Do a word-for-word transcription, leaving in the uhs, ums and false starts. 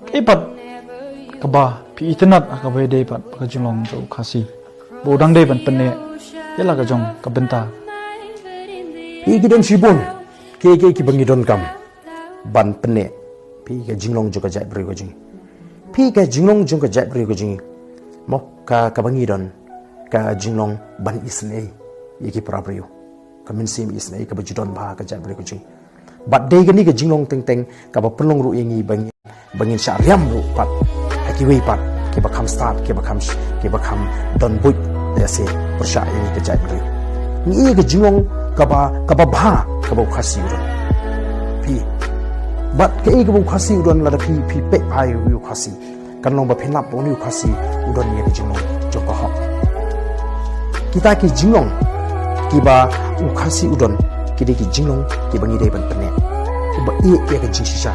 Kaei pat kaba phi itynnad ha kaba ïadei bad ka jinglong jong u Khasi ba u dang dei ban pynneh ïa la ka jong ka bynta? Phi ki don shibun kiei kiei kiba ngi donkam ban pynneh phi ka jinglong jong ka jaitbynriew ka jong ngi. Phi ka jinglong jong ka jaitbynriew ka jong ngi, mo, ka kaba ngi don ka jinglong ban isynei ïa ki para briew. Ka mynsiem isynei kaba ju don bha ha ka jaitbynriew ka jong ngi. Bad dei kane ka jinglong teng teng kaba pynlong ruh ïa ngi ba ngin, ba ngin shah riam ruh pat ha kiwei pat kiba kham stad, kiba kham sh-, kiba kham don buit, lehse pyrshah ïa ngi ka jaitbynriew. Ngi ïohi ka jinglong kaba, kaba bha kaba u Khasi u don. Phi, bad kaei kaba u Khasi u don, lada phi, phi peit bha ïa u Khasi, kan long ba phin lap ba une u Khasi u don ïa ka jinglong jong ka hok. Kita ki jinglong kiba u Khasi u don, ki dei ki jinglong kiba ngi dei ban pynneh. Uba ïeh ïa ka jingshisha,